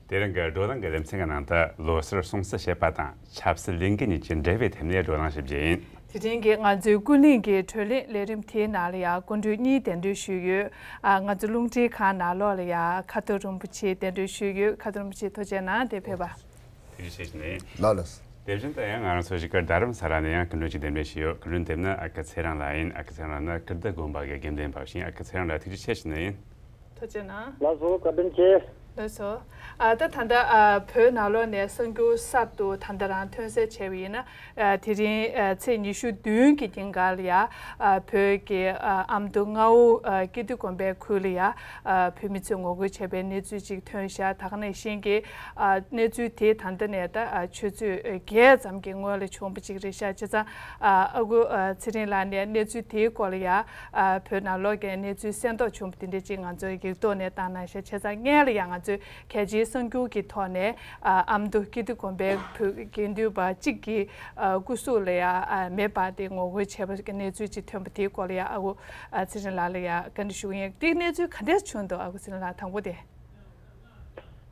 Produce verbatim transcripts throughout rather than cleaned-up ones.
དེ་རིང་གི་བགྲོ་གླེང་གི་ལེ་ཚན་གྱི་ནང་དུ་ལོ་གསར་སྲུང་བརྩི་བྱེད་པ་དང་ཆབ་སྲིད་ལས་འགུལ་གཉིས་ཀྱི་འབྲེལ་བའི་ཐད་ནས་བགྲོ་གླེང་ཞིབ་རྒྱས་ཡིན། དེ་རིང་གི་ང་ཚོའི་ཀུན་གླེང་གི་བགྲོ་གླེང་ལས་རིམ་དེའི་ནང་ལ་ཡང་སྐུ་མགྲོན་གཉིས་གདན་འདྲེན་ཞུས་ཡོད། ཨ། ང་ཚོ་རླུང་འཕྲིན་ཁང་ནང་ལོགས་ལ་ཡང་ཁ་ཐུག་རིན་པོ་ཆེ་གདན་འདྲེན་ཞུས་ཡོད། ཁ་ཐུག་རིན་པོ་ཆེ་ཐུགས་རྗེ་གནང་། དེ་ཕེབས་པ། ཐུགས་རྗེ་ཆེ་ཞུ་ནས། ལགས་ལགས། དེ་བཞིན་དུ་ཡང་ང་རང་ཚོ་ཞིག་གི་རྡ་རམ་ས་ལ་ནས་ཡང་སྐུ་མགྲོན་གཅིག་གདན་འདྲེན་ཞུས་ཡོད། སྐུ་མགྲོན་དེ་ནི་ཨ་ཁུ་ཚེ་རིང་ལགས་ཡིན། ཨ་ཁུ་ཚེ་རིང་ལགས་ནི་ཀིརྟི་དགོན་པ་གི་དགེ་འདུན་པ་ཞིག་ཡིན། ཨ་ཁུ་ཚེ་རིང་ལགས་ཐུགས་རྗེ་ཆེ་ཞུ་ནི་ཡིན། ཐུགས་རྗེ་གནང་། ལགས་སོ། བཀའ་དྲིན་ཆེ། ལགས་སོ། ཨ། ད་ད་ལྟ་ཨ་བོད་ནང་ལོགས་ནས་གསར་འགྱུར་གསར་དུ་ད་ལྟ་རང་ཐོན་གསལ་བྱས་པ་ཡིན་ན། ཨ། དེ་རིང་ཨ་ཚེས་ཉི་ཤུ་བདུན་གྱི་ཉིན་ག་ལ་ཡ། ཨ། བོད་ཀྱི་ཨ་ཨ་མདོ་མངའ་འོག་ཨ་ཀིརྟི་དགོན་པའི་ཁུལ་ལ་ཡ། ཨ། བོད་མི་ཚོས་ངོ་རྒོལ་བྱས་པའི་གནས་ཚུལ་ཅིག་ཐོན་ཤག་ད་ག་ནང་བཞིན་གྱི་ཨ་གནས་ཚུལ་དེ་ད་ལྟ་ནས་ད་ཨ་ཆུ་ཚོད་བརྒྱད་ཙམ་གྱི་སྔོན་ལ་བྱུང་བ་ཅིག་རེད་ཤག་བྱས་ཙང་ཨ་ཨ་ཁུ་ཨ་ཚེ་རིང་ལགས་ནས་གནས་ཚུལ་དེའི་སྐོར་ལ་ཡ། ཨ། བོད་ནང་ལོགས་ཀྱི་གནས་ཚུལ་གསན་རྟོགས་བྱུང་བ་དེ་འདྲ་ཅིག་ང་ཚོའི་ཡིག་ཐོག་ནས་བཏང་གནང་ཤག་བྱས་ཙང་སྔོན་ལ་ཡང་ང་ཚོས་གལ་ཆེའི་གསར་འགྱུར་གྱི་ཐོག་ནས་ཨ་ཨ་མདོ་ཀིརྟི་དགོན་པའི་བོད་དགེ་འདུན་པ་གཅིག་གི་ཨ་སྐུ་གཟུགས་ལ་ཡང་ཨ་མེ་འབར་ཏེ་ངོ་རྒོལ་བྱས་པ་གི་གནས་ཚུལ་ཅིག་ཐོན་པ་དེའི་སྐོར་ལ་ཡང་ཨ་ཁུ་ཨ་ཚེ་རིང་ལགས་ལ་ཡང་བཀའ་འདྲི་ཞུ་གི་ཡིན། དེ་གནས་ཚུལ་ག་འདྲས་བྱུང་འདུག་ཨ་ཁུ་ཚེ་རིང་ལགས། དང་པོ་དེ།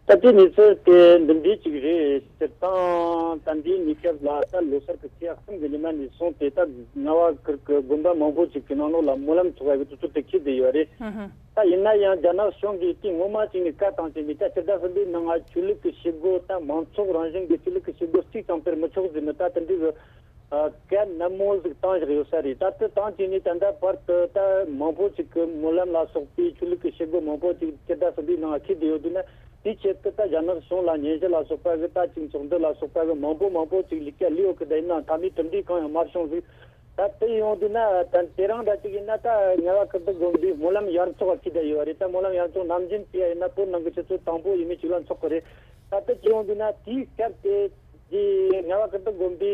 ད་ལྟའི་གནས་ཚུལ་དེ་འདི་འདྲའི་ཅིག་རེད། སྤྱིར་བཏང་ད་ལྟའི་གནས་སྐབས་ལ་ད་ལོ་གསར་གྱི་ཚེས་གསུམ་གྱི་ཉི་མ་ནས་བཟུང་སྟེ་ད་རྔ་བ་ཁུལ་གྱི་དགོན་པ་མང་པོ་ཅིག་གི་ནང་ལོགས་ལ་སྨོན་ལམ་འཚོགས་ཡག་གི་དུས་ཚོད་དེ་འཁེལ་བསྡད་ཡོད་རེད། ཧུམ་ཧུམ། ད་ཡིན་ན་ཡང་རྒྱ་ནག་གཞུང་གིས་དེ་ངོ་མ་ཅིག་ནས་བཀའ་བཏང་བྱས་ནས་ད་སྤྱི་ཟླ་གསུམ་པའི་ནང་ང་ཆོས་ལུགས་ཀྱི་བྱེད་སྒོ་ད་མང་ཚོགས་རང་བཞིན་གྱི་ཆོས་ལུགས་ཀྱི་བྱེད་སྒོ་གཅིག་ཀྱང་སྤེལ་མི་ཆོག་ཟེར་ནས་ད་དེ་འདྲའི་གི་ཨ། གལ་གནད་མོ་ཟིག་བཏང་བཞག་ཡོད་ས་རེད། ད་དེ་བཏང་བྱས་ནས་ད་ལྟ་བར་དུ་ད་མང་པོ་ཅིག་གི་སྨོན་ལམ་ལ་སོགས་པའི་ཆོས་ལུགས་ཀྱི་བྱེད་སྒོ་མང་པོ་ཅིག་སྤྱི་ཟླ་གསུམ་པའི་ནང་འཁེལ་བསྡད་ཡོད་དུས་ན། དེའི་ཆེད་དུ་ད་རྒྱ་ནག་གཞུང་ལ་སྙན་ཞུ་ལ་སོགས་པ་གི་ད་ཅིག་ཚོགས་འདུ་ལ་སོགས་པ་གི་མང་པོ་མང་པོ་ཅིག་ལས་ཀ་ལས་ཡོད་གི། ད་ཡིན་ནའང་མཐའ་མའི་གྲུབ་འབྲས་གང་ཡང་མ་བྱུང་ཟིག་ད་དེ་ཡོང་དུས་ན་ད་དེ་རིང་འདྲ་ཅིག་ཡིན་ན་ད་རྔ་བ་ཀིརྟི་དགོན་པའི་སྨོན་ལམ་ཡར་འཚོགས་འཁེལ་བསྡད་ཡོད་རེད། ད་སྨོན་ལམ་ཡར་འཚོགས་ནམ་རྒྱུན་དེ་ཡིན་ན་བོད་ནང་གི་ཆུ་ཚོད་དང་པོ་ཡས་མས་གཅིག་ལ་འཚོགས་གི་རེད། ད་ལྟ་ཅི་ཡོང་དུས་ན་དེའི་སྐབས་དེ་དེ་རྔ་བ་ཀིརྟི་དགོན་པའི་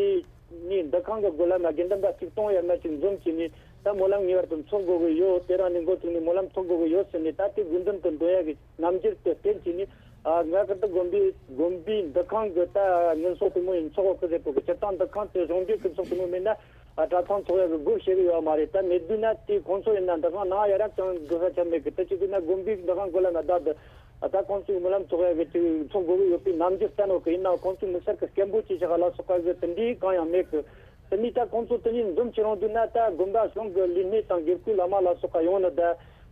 ནི་འདུ་ཁང་གི་སྒོ་ལམ་ལ་དགེ་འདུན་པ་ཆིག་སྟོང་ཡས་མས་ཅིག་འཛོམས་བྱས་ནས་ད་སྨོན་ལམ་ངེས་པར་དུ་འཚོགས་དགོས་ཀྱི་ཡོད། དེ་རིང་ནས་འགོ་བཙུགས་ནས་སྨོན་ལམ་འཚོགས་དགོས་ཀྱི་ཡོད་ཟེར་ནས་ད་དེ་དགོས་འདུན་དུ་འདོན་ཡག་གི་རྣམ་འགྱུར་དེ་བསྟན་བྱས་ནས། ཨ། རྔ་བ་ཀིརྟི་དགོན་པའི་དགོན་པའི་འདུ་ཁང་གི་ད་ཉིན་གསོག་དེ་མོ་ཡིན་འཚོགས་ཀྱི་ཟེར་གོ་གི། སྤྱིར་བཏང་འདུ་ཁང་དེ་གཞུང་འབྲེལ་གྱི་འཚོགས་དེ་མོ་མེད་ན། ཨ། གྲྭ་ཚང་འཚོགས་ཡག་གི་སྒོ་ཕྱེ་གི་ཡོད་མ་རེད། ད་མེད་དུས་ན་དེ་ཁོང་ཚོ་ཡིན་ན་འདུ་ཁང་ནང་ཡར་ར་ཅང་འགྲོ་ས་ཆ་མེད་གི། དེ་བྱེད་དུས་ན་དགོན་པའི་འདུ་ཁང་སྒོ་ལ་ན་བསྡད་དེ། ཨ། ད་ཁོང་ཚོས་སྨོན་ལམ་འཚོགས་ཡག་གི་ཅིག་འཚོགས་དགོས་ཀྱི་ཡོད་པའི་རྣམ་འགྱུར་བསྟན་ཡོད་གི། ཡིན་ནའང་ཁོང་ཚོས་དམིགས་བསལ་གྱི་སྐད་འབོད་བྱས་བཞག་ལ་སོགས་པ་གི་དེ་འདྲའི་གང་ཡང་མེད་གི། དེ་ནས་ད་ཁོང་ཚོ་དེ་ནས་འཛོམས་ཕྱིན་ཡོང་དུས་ན་ད་དགོན་པ་གཞུང་གི་ལས་སྣེ་དང་དགེ་བསྐོས་བླ་མ་ལ་སོགས་པ་ཡོང་ནས་ད་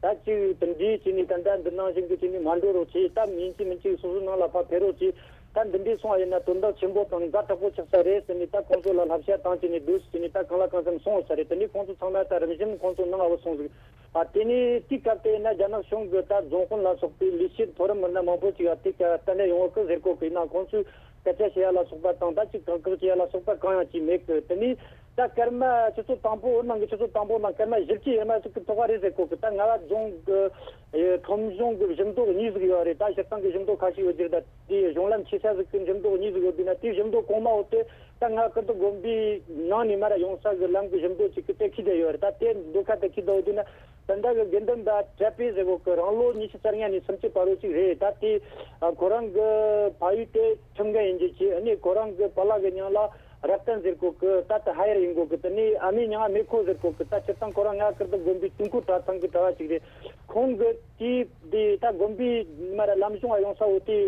ད་ཅིག་དེ་འདྲའི་བྱས་ནས་ད་ད་འདི་ནང་བཞིན་གྱི་བྱས་ནས་མ་འགྲོ་རོགས་བྱེད། ད་ཡིན་གཅིག་མིན་གཅིག་སོ་སོའི་ནང་ལ་ཕར་ཕེབས་རོགས་བྱེད། ད་འདི་འདྲའི་སོང་བ་ཡིན་ན་དོན་དག་ཆེན་པོ་དང་དགའ་དྲག་པོ་ཆགས་ས་རེད་ཟེར་ནས་ད་ཁོང་ཚོ་ལ་བསླབ་བྱ་བཏང་བྱས་ནས་སྡོད་བྱས་ནས་ད་གང་ལ་གང་འཚམ་སོང་ཡོད་ས་རེད། དེ་ནས་ཁོང་ཚོ་ཚང་མ་ད་རིམ་བཞིན་ཁོང་ཚོ་ནང་ང་བུད་སོང་ཟིག་ཨ། དེ་ནས་དེའི་སྐབས་དེ་ཡིན་ན་རྒྱ་ནག་གཞུང་གི་ད་རྫོང་དཔོན་ལ་སོགས་པའི་ལས་བྱེད་མཐོ་རིམ་མི་སྣ་མང་པོ་ཅིག་ཨ་དེ་ཀ་ད་ནས་ཡོང་བ་གི་ཟེར་གོ་གི། ཡིན་ན་ཁོང་ཚོས་སྐད་ཆ་བཤད་ཡ་ལ་སོགས་པ་དང་ད་ཅིག་དགག་དགག་བྱེད་ཡ་ལ་སོགས་པ་གང་ཡང་ཅིག་མེད་གི། དེ་ནས་ད་སྐར་མ་ཆུ་ཚོད་དང་པོ་ནང་གི་ཆུ་ཚོད་དང་པོ་ནང་སྐར་མ་བཞི་བཅུ་ཡས་མས་ཟིག་གི་ཐོག་ཁ་རེད་ཟེར་གོ་གི། ད་རྔ་བ་རྫོང་གི་ཁྲོམ་གཞུང་གི་བཞི་མདོ་གཉིས་ཟིག་ཡོད་རེད། ད་སྤྱིར་བཏང་གི་བཞི་མདོ་ཁ་ཤས་ཡོད་རྒྱུ་རེད། ད་དེའི་གཞུང་ལམ་ཆེ་ས་ཟིག་གི་བཞི་མདོ་གཉིས་ཟིག་ཡོད་དུས་ན་དེའི་བཞི་མདོ་གོང་མ་བོ་དེ་ད་རྔ་བ་ཀིརྟི་དགོན་པའི་ནང་ནས་མར་ཡོང་ས་གི་ལམ་གི་བཞི་མདོ་གཅིག་གི་དེ་འཁེལ་བསྡད་ཡོད་རེད། ད་དེ་མདོ་ཁ་དེ་འཁེལ་བསྡད་ཡོད་དུས་ན། ད་ལྟ་གི་དགེ་འདུན་པ་གྲྭ་པས་ཟེར་གོ་གི། རང་ལོ་ཉི་ཤུ་རྩ་ལྔ་ནས་སུམ་ཅུ་བར་དུ་ཅིག་རེད། ད་དེ་ཨ་ཁོ་རང་གི་ཕ་ཡུལ་དེ་ཁྲིམས་འགན་ཡིན་རྒྱུ་བྱས། ཨ་ནི་ཁོ་རང་གི་པཱ་ལགས་ཀྱི་མྱིང་ལ་རབ་བརྟན་ཟེར་གོ་གི། ད་དེ་ཧ་ཡེར་ཡིན་གོ་གི། དེ་ནས་ཨ་མའི་མྱིང་ང་མེ་ཁོ་ཟེར་གོ་གི། ད་སྤྱིར་བཏང་ཁོ་རང་རྔ་བ་ཀིརྟི་དགོན་པའི་དུས་འཁོར་གྲྭ་ཚང་གི་གྲྭ་བ་ཅིག་རེད། ཁོང་གི་དེ་དེ་ད་དགོན་པའི་མར་ལམ་གཞུང་ང་ཡོང་ས་བོ་དེ་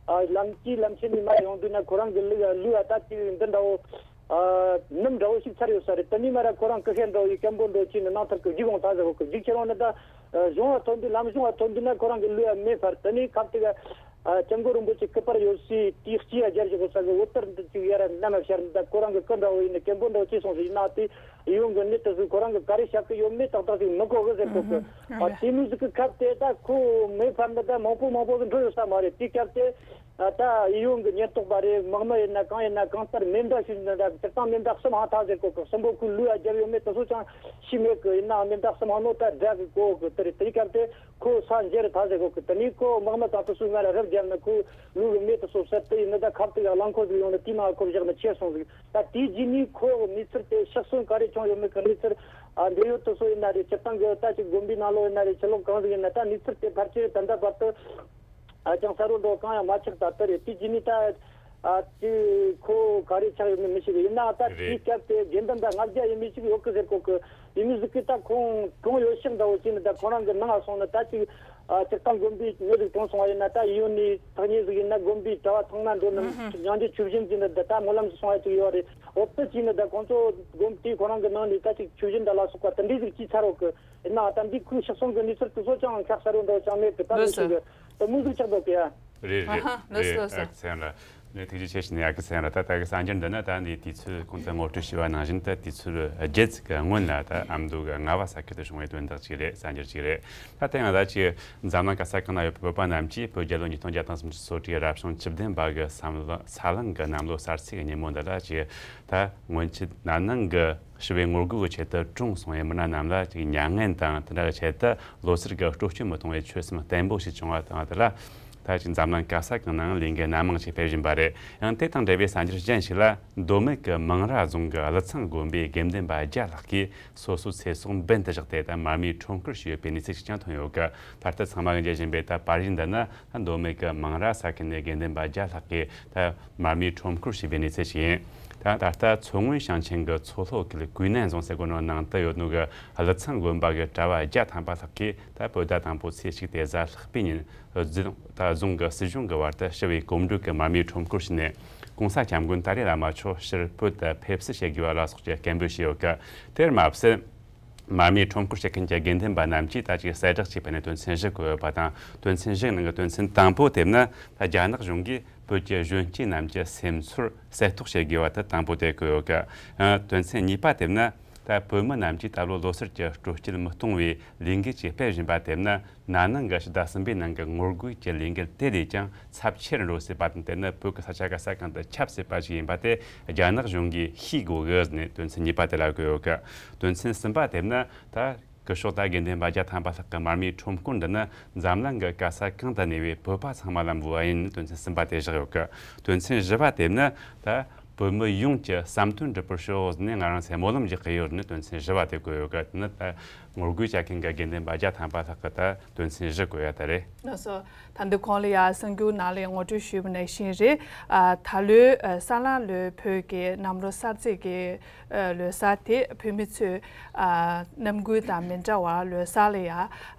ཨ་ལམ་གྱི་ལམ་ཆེན་ནས་མར་ཡོང་དུས་ན་ཁོ་རང་གི་ལུས་ལུས་ཨ་ད་དེ་འདི་འདྲ་བོ། ཨ་ནུབ་འདྲ་བོ་ཞིག་ཚར་ཡོད་ས་རེད། དེ་ནས་མར་ཁོ་རང་ཀུ་ཤུ་འདྲ་བོ་ཡི་སྐད་འབོད་འདྲ་བོ་བྱས་ནས་ནང་ཐར་གི་རྒྱུགས་འོང་ད་ཟེར་གོ་གི། རྒྱུགས་ཁྱེར་འོང་ན་ད་གཞུང་ང་ཐོན་དུས་ལམ་གཞུང་ང་ཐོན་དུས་ན་ཁོ་རང་གི་ལུས་ཡ་མེད་པར། དེ་ནས་ཁབ་དེ་ག་སྐྱབས་མགོན་རིན་པོ་ཆེ་སྐུ་པར་ཡོད་སའི་དེའི་ལྕེ་ཡ་སྦྱར་བཞག་ཡོད་ས་གི་འོད་ལྟར་འདི་ཅིག་ཡར་ནམ་ཡ་ཤར་འདི་ད་ཁོ་རང་གི་སྐུ་འདྲ་བོ་ཡིན་ན་སྐད་འབོད་འདྲ་བོ་བྱས་སོང་ཟིག་ཡིན་ན་དེ་ཡོང་གི་གནས་དེ་ཚོས་ཁོ་རང་གི་ག་རེ་བཤད་གི་ཡོད་མེད་ཏག་ཏག་ཅིག་མི་གོ་གི་ཟེར་གོ་གི། ཨ་དེ་མོ་ཟིག་གི་ཁབ་དེ་ད་ཁོ་མེད་པར་འདི་ད་མང་པོ་མང་པོ་ཟིག་འགྲོ་ཡོད་ས་མ་རེད། དེའི་སྐབས་དེ། ད་ཡིད་འོང་གི་ཉེན་རྟོག་པ་རེད། དམག་མི་ཡིན་ན་གང་ཡིན་ན་གང་ལྟར་མེ་མདའ་ཞིག་འདི་འདྲ་སྤྱིར་བཏང་མེ་མདའ་གསུམ་ཧང་ཐག་ཟེར་གོ་གི། གསུམ་པོ་ཁོའི་ལུས་ལ་བརྒྱབ་ཡོད་མེད་དེ་ཚོ་ཅང་ཤེས་མེད་གི། ཡིན་ནའང་མེ་མདའ་གསུམ་ཧང་ནོ་ད་དགྲ་གི་གོ་གི་དེ་རེད། དེའི་སྐབས་དེ་ཁོ་ས་འཇེ་རུ་ཐག་ཟེར་གོ་གི། དེ་ནས་ཁོ་དམག་མི་དང་དེ་ཚོའི་ང་ལ་རབ་བརྒྱབ་ནས་ཁོའི་ལུས་གི་མེ་དེ་ཚོ་བསད། དེ་ཡིན་ན་ད་ཁབ་དེ་ཡང་རླངས་འཁོར་ཟིག་ཡོང་ནས་དེའི་ནང་ཁོ་བཞག་ནས་ཆས་སོང་ཟིག་ད་དེའི་རྗེས་ནས་ཁོ་གནས་ཚུལ་དེ་ཤི་གསོན་ག་རེ་བྱུང་ཡོད་མེད་གི་གནས་ཚུལ་ཨ་འབྲེལ་ཡོད་དེ་ཚོ་ཡིན་ན་རེད། སྤྱིར་བཏང་གི་ད་ཅིག་དགོན་པའི་ནང་ལོགས་ཡིན་ན་རེད། ཕྱི་ལོགས་གང་ཟིག་ཡིན་ན་ད་གནས་ཚུལ་དེ་ཕལ་ཆེར་ད་ལྟ་བར་དུ། ཨ་ཅང་གསལ་བོ་འདྲ་བོ་གང་ཡང་མ་ཆགས། ད་ལྟ་རེད། དེ་རྗེས་ནས་ད་ཨ་ཅི་ཁོ་ག་རེ་ཆགས་ཡོད་མེད་མི་ཤེས་གི། ཡིན་ནའང་ད་དེའི་སྐབས་དེ་དགེ་འདུན་ད་ལྔ་བརྒྱ་ཡས་མས་ཅིག་ཡོད་གི་ཟེར་གོ་གི། ཡས་མས་ཟིག་གིས་ད་ཁོང་གྲོངས་ཡོད་ཤག་འདྲ་བོ་བྱས་ནས་ད་ཁོ་རང་གི་ནང་ང་སོང་ནས་ད་ཅིག་ ཨ་སྤྱིར་བཏང་དགོན་པའི་མི་རིགས་གྲོངས་སོང་བ་ཡིན་ན། ད་ཡོད་ནི་ཐག་ཉེ་ཟིག་ཡིན་ན་དགོན་པའི་གྲྭ་བ་ཚང་མ་འགྲོ་ནི་སྙིང་རྗེ་ཆུ་བཞིན་གྱི་ནི་འདི་ད་སྨོན་ལམ་ཞིག་སོང་ཡ་ཅིག་ཡོད་རེད། འོ་དེ་གྱིས་ནི་ད་ཁོང་ཚོ་དགོན་དེའི་ཁོ་རང་གི་ནང་ནས་ད་ཅིག་ཆུ་བཞིན་འདི་ལ་སོགས་པ་དེ་འདྲའི་ཟིག་ཅིག་ཚར་ཡོད་གི། ཡིན་ནའང་ད་འདི་ཁོའི་ཕྱག་ཟུང་གི་གནས་ཚུལ་དེ་ཚོ་ཅང་ཁ་གསལ་རུ་འདྲ་བོ་ཅང་མེད་གི། ད་ལོས་ཞིག་གི་དེ་མོ་ཟིག་ཆགས་འདུག་གི་ཡ། རེད་རེད། ཨ་ཧ། ལོས་རེད། ལོས་སོ། ཨ་ཁྱེད་ལ་ནས་ཐུགས་རྗེ་ཆེ་ཞུ་ནས། ཡ་གི་སེང་ར་ད་ལྟ་གི་གསར་འགྱུར་འདི་ནི་ད་འདི་དུས་ཚོད་གོང་དུ་ངོ་སྤྲོད་བྱས་པ་ནང་བཞིན་ད་དུས་ཚོད་བརྒྱད་ཀྱི་སྔོན་ལ་ད་ཨ་མདོ་གི་རྔ་བ་ས་ཁུལ་དུ་བྱུང་བའི་དོན་དག་ཅིག་རེད། གསར་འགྱུར་ཅིག་རེད། ད་དེ་ཡང་ད་ཅིག་འཛམ་གླིང་ག་ས་གང་ན་ཡོད་པའི་བོད་པ་རྣམས་ཀྱིས་བོད་རྒྱལ་ལོ་ཉིས་སྟོང་བརྒྱ་དང་སུམ་ཅུ་སོ་དྲུག་རབ་བྱུང་བཅུ་བདུན་པ་གི་ས་གླང་གི་གནམ་ལོ་གསར་ཚེས་ཀྱི་ཉིན་མོ་འདི་ལ་ཅིག་ད་སྔོན་ཆད་ན་ནིང་གི་ཞི་བའི་ངོ་རྒོལ་གྱི་ཆེད་དུ་གྲོངས་སོང་བའི་མི་སྣ་རྣམས་ལ་ཅིག་མྱ་ངན་དང་། དེ་འདྲ་གི་ཆེད་དུ་ལོ་གསར་གྱི་སྤྲོ་སྐྱིད་མི་གཏོང་བའི་ཆོད་སེམས་བརྟན་པོ་ཞིག་བྱུང་བ་དང་། དེ་ལ་ད་ཅིག་འཛམ་གླིང་ག་ས་གང་ནའང་ལས་འགུལ་སྣ་མང་ཞིག་སྤེལ་བཞིན་པ་རེད། ཡང་དེ་དང་འབྲེལ་བའི་གསར་འགྱུར་གཞན་ཞིག་ལ། མདོ་སྨད་ཀྱི་མང་ར་རྫོང་གི་ཀླུ་ཚང་དགོན་པའི་དགེ་འདུན་པ་བརྒྱ་ལྷག་གིས་སོ་སོའི་ཚེ་སྲོག་འབེན་དུ་བཞག་སྟེ་ད་མར་མེའི་ཁྲོམ་སྐོར་ཞུས་ཡོད་པའི་གནས་ཚུལ་ཞིག་ཀྱང་ཐོན་ཡོད་གི། ད་ལྟ་ཚང་མ་གིས་མཇལ་བཞིན་པའི་ད་པར་རིས་འདི་ནི་ད་མདོ་སྨད་ཀྱི་མང་ར་ས་ཁུལ་ནས་དགེ་འདུན་པ་བརྒྱ་ལྷག་གིས་ད་མར་མེའི་ཁྲོམ་སྐོར་ཞུས་པའི་གནས་ཚུལ་ཞིག་ཡིན། ད་ད་ལྟ་མཚོ་སྔོན་ཞིང་ཆེན་གྱི་མཚོ་ལྷོ་ཁུལ་ཀུའུ་ནན་རྫོང་ཟེར་གོ་ནོ་ནང་དུ་ཡོད་ནོ་གི་ཀླུ་ཚང་དགོན་པ་གི་གྲྭ་བ་བརྒྱ་ཐམ་པ་ལྷག་གིས་ད་བོད་ཟླ་དང་པོ་ཚེས་གཅིག་སྟེ་གཟའ་ལྷག་པའི་ཉིན་རྫོང་ད་རྫོང་གི་སྲིད་གཞུང་གི་བར་དུ་ཞི་བའི་གོམ་བགྲོད་ཀྱི་མར་མེའི་ཁྲོམ་སྐོར་ཞུས་ནས། གོང་ས་སྐྱབས་མགོན་ཏཱ་ལའི་བླ་མ་མཆོག་ཕྱིར་བོད་དུ་ཕེབས་བསུ་བྱེད་དགོས་པ་ལ་སོགས་ཀྱི་སྐད་འབོད་བྱས་ཡོད་གི། དེར་མ་ཟད། མར་མེའི་ཁྲོམ་སྐོར་བྱེད་མཁན་གྱི་དགེ་འདུན་པ་རྣམས་ཀྱིས་ད་ཅིག་གསལ་བསྒྲགས་བྱས་པ་ནས་དོན་ཚན་བཞི་བཀོད་ཡོད་པ་དང་། དོན་ཚན་བཞིའི་ནང་གི་དོན་ཚན་དང་པོ་དེ་ནི་ད་རྒྱ་ནག་གཞུང་གིས་བོད་ཀྱི་གཞོན་སྐྱེས་རྣམས་ཀྱི་སེམས་ཚོར་གསལ་རྟོགས་བྱེད་དགོས་པ་དེ་དང་པོ་དེ་བཀོད་ཡོད་གི། ཨ་དོན་ཚན་གཉིས་པ་དེ་ནི་ད་བོད་མི་རྣམས་ཀྱིས་ད་ལོ་ལོ་གསར་གྱི་སྤྲོ་སྐྱིད་མི་གཏོང་བའི་ལས་འགུལ་ཅིག་སྤེལ་བཞིན་པ་དེ་ནི། ན་ནིང་གི་ཕྱི་ཟླ་གསུམ་པའི་ནང་གི་ངོ་རྒོལ་གྱི་ལས་འགུལ་དེ་ལས་ཀྱང་ཚབས་ཆེར་འགྲོ་སྲིད་པ་དང་། དེ་ནི་བོད་ཀྱི་ས་ཆ་ག་ས་གང་དུ་ཁྱབ་སྲིད་པ་ཞིག་ཡིན་པ་དེ་རྒྱ་ནག་གཞུང་གིས་ཤེས་དགོས་གི་ཟེར་ནས་དོན་ཚན་གཉིས་པ་དེ་ལ་བཀོད་ཡོད་གི། དོན་ཚན་གསུམ་པ་དེ་ནི་ད་སྐུ་ཞབས་ད་དགེ་འདུན་པ་བརྒྱ་ཐམ་པ་ལྷག་གི་མར་མེའི་ཁྲོམ་སྐོར་འདི་ནི་འཛམ་གླིང་གི་ག་ས་གང་དུ་གནས་པའི་བོད་པ་ཚང་མ་ལ་འབུལ་བ་ཡིན། དོན་ཚན་གསུམ་པ་དེ་བཞག་ཡོད་གི། དོན་ཚན་བཞི་པ་དེ་ནི་ད་བོད་མི་ཡོངས་ཀྱི་བསམ་དོན་འགྲུབ་པར་ཤོག་ཟེར་ནས་ང་རང་ཚོས་སྨོན་ལམ་རྒྱག་གི་ཡོད་ཟེར་ནས་དོན་ཚན་བཞི་པ་དེ་བཀོད་ཡོད་གི། དེ་ནི་ད་ངོ་རྒོལ་བྱ་མཁན་གྱི་དགེ་འདུན་པ་བརྒྱ་ཐམ་པ་ལྷག་གི་ད་དོན་ཚན་བཞི་བཀོད་ཡ་དེ་རེད། ལགས་སོ། ད་འདི་གོང་ལ་ཡ་གསར་འགྱུར་ནང་ལ་ཡ་ངོ་སྤྲོད་ཞུས་པ་ནང་བཞིན་རེད། ཨ་ད་ལོའི་ཨ་ས་གླང་ལོའི་བོད་ཀྱི་གནམ་ལོ་གསར་ཚེས་ཀྱི་ཨ་ལོ་གསར་དེ་བོད་མི་ཚོས་ཨ་ནམ་རྒྱུན་དང་མི་འདྲ་བར་ལོ་གསར་ལ་ཡ་ཨ་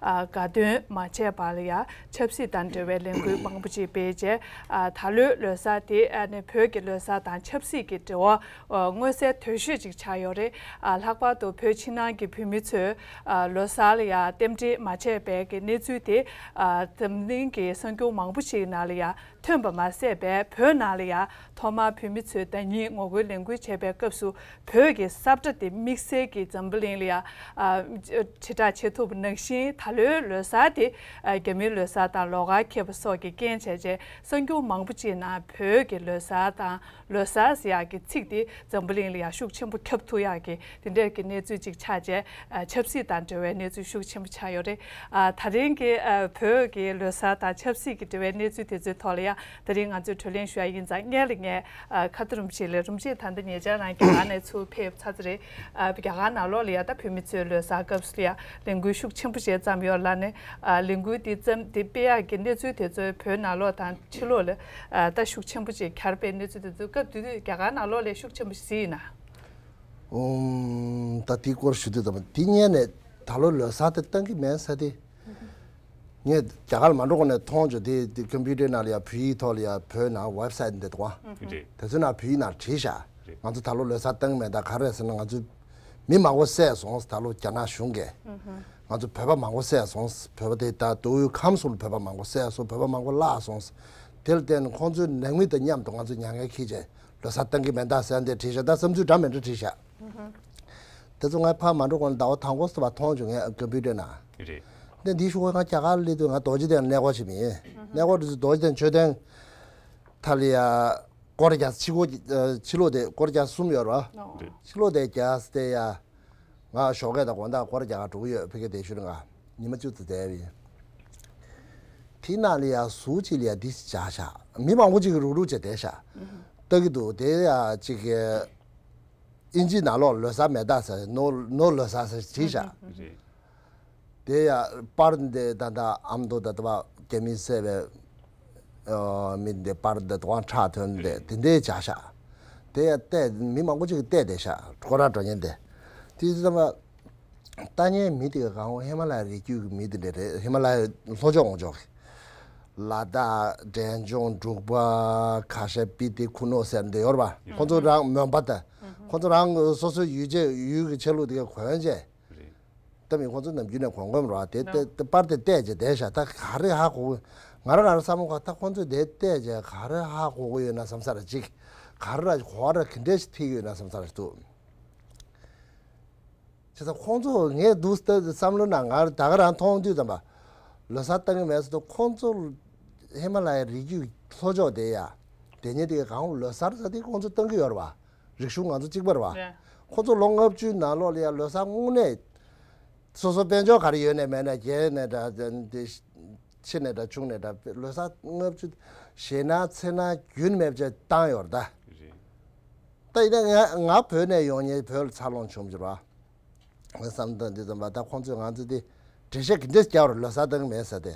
དགའ་སྟོན་མ་བྱས་པ་ལ་ཡ་ཆབ་སྲིད་དང་འབྲེལ་བའི་ལས་འགུལ་མང་པོ་ཅིག་སྤེལ་རྗེས། ཨ་ད་ལོའི་ལོ་གསར་དེ་ཨ་ནི་བོད་ཀྱི་ལོ་གསར་དང་ཆབ་སྲིད་ཀྱི་འབྲེལ་བ་ཨ་མངོན་གསལ་དོད་ཤོས་ཅིག་ཆགས་ཡོད་རེད། ཨ་ལྷག་པར་དུ་བོད་ཕྱི་ནང་གི་བོད་མི་ཚོས་ཨ་ལོ་གསར་ལ་ཡ་རྟེན་འབྲེལ་མ་བྱས་པའི་གི་གནས་ཚུལ་དེ་ཨ་འཛམ་གླིང་གི་གསར་འགྱུར་མང་པོ་ཞིག་ནང་ལ་ཡ་ཐོན་པ་མ་ཟད་པའི་བོད་ནང་ལ་ཡ་ཐོག་མར་བོད་མི་ཚོས་ཟླ་ཉིན་ངོ་རྒོལ་ལས་འགུལ་བྱས་པའི་སྐབས་སུ་བོད་ཀྱི་ས་བཀྲ་དེ་དམིགས་བསལ་གྱིས་འཛམ་བུ་གླིང་ལ་ཡ་ཨ་དྲིལ་བསྒྲགས་བྱེད་ཐུབ་པ་ནང་བཞིན། ད་ལོའི་ལོ་གསར་དེ་ཨ་རྒྱ་མིའི་ལོ་གསར་དང་ལོགས་ཀར་འཁེལ་བ་སོགས་ཀྱི་རྐྱེན་བྱས་རྗེས། གསར་འགྱུར་མང་པོ་ཅིག་ནང་བོད་ཀྱི་ལོ་གསར་དང་ལོ་གསར་ཟེར་ཡག་གི་ཚིག་དེ་འཛམ་བུ་གླིང་ལ་ཡང་ཤུགས་ཆེན་པོ་ཁྱབ་ཐུབ་ཡག་གི་དེ་འདྲའི་གི་གནས་ཚུལ་ཅིག་ཆགས་རྗེས། ཨ་ཆབ་སྲིད་དང་འབྲེལ་བའི་གནས་ཚུལ་ཤུགས་ཆེན་པོ་ཆགས་ཡོད་རེད། ཨ་ད་རིང་གི་ཨ་བོད་ཀྱི་ལོ་གསར་དང་ཆབ་སྲིད་ཀྱི་འབྲེལ་བའི་གནས་ཚུལ་དེ་ཚོའི་ཐོག་ལ་ཡང་ད་རིང་ང་ཚོས་བགྲོ་གླེང་ཞུ་ཡ་ཡིན་ཙང་། སྔོན་ལ་ངས་ཨ་ཁ་ཐུ་རིན་པོ་ཆེ་ལ། རིན་པོ་ཆེ་ད་ལྟ་ཉེ་ཆར་རང་རྒྱ་གར་ནས་ཚུར་ཕེབས་ཚར་ཚར་རེད། ཨ་རྒྱ་གར་ནང་ལོགས་ལ་ཡ་ད་བོད་མི་ཚོས་ལོ་གསར་སྐབས་སུ་ལ་ཡ་ལས་འགུལ་ཤུགས་ཆེན་པོ་ཞིག་བརྩམས་ཡོད་ལབ་ནས། ཨ་ལས་འགུལ་འདི་བརྩམས་འདི་སྤེལ་ཡག་གི་གནས་ཚུལ་དེ་ཚོ་བོད་ནང་ལོགས་དང་ཕྱི་ལོགས་ལ་ཨ་ད་ཤུགས་ཆེན་པོ་ཅིག་གྱར་པའི་གནས་ཚུལ་དེ་ཚོ་སྐབས་དེ་དུས་རྒྱ་གར་ནང་ལོགས་ལ་ཤུགས་ཆེན་པོ་ཞིག་གཟིགས་ཡིན་ན། ཨུམ། ད་དེའི་སྐོར་ཞུ་དུས་ཙམ་པ་དེ་སྔོན་ནས་ད་ལོ་ལོ་གསར་དེ་བཏང་གི་མེད་ས་དེ། ངས་རྒྱ་གར་ལ་མ་འགྲོ་གོང་ནས་མཐོང་བྱུང་། དེ་དེ་ཀམ་པུ་ཊར་ནང་ལ་ཡ་བོད་ཡིག་ཐོག་ལ་ཡ་བོད་ནང་ཝེབ་སའིཊ་འདི་འདུག་ག། རེད། དེ་ཚོའི་ནང་བོད་ཡིག་ནང་བྲིས་ཤག། རེད། ང་ཚོ་ད་ལོ་ལོ་གསར་བཏང་མེད། ད་ག་རེ་ཟེར་ན། ང་ཚོ་མི་མང་པོ་བསད་སོང་། ད་ལོ་རྒྱ་ནག་གཞུང་གིས་ང་ཚོ་བོད་པ་མང་པོ་བསད་སོང་། བོད་པ་དེ་ད་མདོ་དབུས་ཁམས་གསུམ་ལ་བོད་པ་མང་པོ་བསད་སོང་། བོད་པ་མང་པོ་བརླག་སོང་། དེ་ལ་བརྟེན་ནས་ཁོང་ཚོའི་ནང་མི་དང་མཉམ་དུ་ང་ཚོ་མྱ་ངན་འཁྱེར་བྱས་ལོ་གསར་བཏང་གི་མེད་ད་ཟེར་འདི་བྲིས་ཤག། ད་བསམ་ཚུལ་འདྲ་མི་འདྲ་བྲིས་ཤག། དེ་ཚོ་ངས་ཕར་མ་འགྲོ་གོང་ལ་ཟླ་བ་དང་པོ་ཙམ་པ་མཐོང་བྱུང་། ངས་ཀམ་པུ་ཊར་ནང་། རེད། འདི་འདི་ཞུ་གོ། ང་རྒྱ་གར་སླེབས་དུས་ང་རྡོ་རྗེ་གདན་གནས་སྐོར་བྱེད་མི་ཡིན། གནས་སྐོར་དུས་རྡོ་རྗེ་གདན་མཆོད་རྟེན་ཐ་ལི་ཡ་སྐོར་རྒྱག་ཕྱི་སྐོར་ཕྱི་ལོགས་དེ་སྐོར་རྒྱག་གསུམ་ཡོད་རེད་པ། རེད། ཕྱི་ལོགས་དེ་རྒྱག་སྟེ་ཡ། ང་ཞོགས་ཀས་དང་དགོང་དག་སྐོར་རྒྱག་ག་འགྲོ་གི་ཡོད། ཕ་གི་དེ་ཤུལ་ང་ཉི་མ་བཅུ་ཙམ་བསྡད་པ་ཡིན། དེ་ནང་ལ་ཡ་ཟུར་གཅིག་ལ་ཡ་འདི་བཞག་ཤག། མི་མང་པོ་ཅིག་གིས་རུག་རུག་བྱས་བསྡད་ཤག། ལྟ་གི་འདུག། དེ་ཡ་ཅིག་གི་ཨིན་ཇི་ནང་ལོགས་ལོ་གསར་མེད་ད་ཟེར། ནོ་ནོ་ལོ་གསར་ཟེར་བྲིས་ཤག། རེད། དེ་ཡ་པར་འདི་ད་ལྟ་ཨ་མདོ་ད་ལྟ་བ་རྒྱ་མི་བསད་པའི་ཨ་མི་འདི་པར་འདི་དབང་ཁྲག་ཐོན་འདི་དེ་འདྲའི་བྱ་ཤག། དེ་ཡ་བལྟས། མི་མང་པོ་ཅིག་གིས་བལྟས་བསྡད་ཤག། སྐོར་ར་འགྲོ་མཁན་དེ། དེ་ཙམ་པ་ ལྟ་མཁན་མི་དེ་ག་གང་ཧི་མ་ལ་ཡའི་རི་རྒྱུད་ཀྱི་མི་དེ་འདྲ་རེད། ཧི་མ་ལ་ཡའི་ལྷོ་ཕྱོགས་ངོ་ཕྱོགས་ཀྱི། ལ་དྭགས། འབྲས་ལྗོངས། འབྲུག་པ། ཁ་ཤས་སྤི་ཏི། ཁུ་ནུ་ཟེར་འདི་ཡོད་རེད་པ། ཁོང་ཚོ་རང་མོན་པ་དང་། ཁོང་ཚོ་རང་སོ་སོའི་ཡུལ་ཆེ་ཡུལ་གྱི་ཆ་ལུགས་དེ་ག་གོན་བྱས། རེད། ད་མི་ཁོང་ཚོ་ནམ་རྒྱུན་ནས་གོན་གོན་རེད་པ། དེ་དེ་དེ་པར་དེ་བལྟས་བྱས་བསྡད་ཤག་ད་ག་རེ་ཧ་གོ་གི། ང་རང་ང་རང་བསམ་བློ་ག་ད་ཁོང་ཚོས་དེ་བལྟས་བྱས་ག་རེ་ཧ་གོ་གི་ཡོད་ན་བསམ་ས་རེད། ཅིག་ག་རེ་གོ་བ་ར་ག་འདྲས་ཤིག་ཐིག་ཡོད་ན་བསམ་ས་རེད་འདུག་བྱས་ཙང་ཁོང་ཚོ་ངས་འདུག་སེ་བསམ་བློ་ནང་ང་ད་ག་རང་མཐོང་དུས་ཙམ་པ། ལོ་གསར་བཏང་གི་མེད་ཟེར་དུས་ཁོང་ཚོ་ཧི་མ་ལ་ཡའི་རི་རྒྱུད་ལྷོ་ཕྱོགས་དེ་ཡ། དེ་ཉིད་དེ་གང་ལོ་གསར་ཟེར་དེ་ཁོང་ཚོ་བཏང་གི་ཡོད་རེད་པ། རིག་གཞུང་ང་ཚོ་གཅིག་པ་རེད་པ། ཡ། ཁོང་ཚོ་ལོ་ལྔ་བཅུའི་ནང་ལོགས་ལ་ཡ་ལོ་གསར་དངོས་གནས། སོ་སོ་དཔལ་འབྱོར་ག་རེ་ཡོད་ནས་མེད་ནས་རྒྱལ་ནས་འདྲ་དེ། ཆེ་ནས་འདྲ་ཆུང་ནས་འདྲ་ལོ་གསར་ལྔ་བཅུ་ཞེ་ན་ཚེ་ན་རྒྱུན་མེད་པ་བྱས་བཏང་ཡོད་རེད་ད། རེད། ད་ཡིན་ན་ང་ང་བོད་ནས་ཡོང་མཁན་བོད་ལ་འཚར་ལོངས་བྱུང་བ་ཅིག་རེད་པ། ངའི་བསམ་སྟངས་འདི་ཙམ་པ་ད་ཁོང་ཚོས་ང་ཚོ་འདི་འགྲེལ་བཤད་ག་འདྲས་རྒྱག་རུང་ལོ་གསར་བཏང་གི་མེད་ཟེར་ཏེ།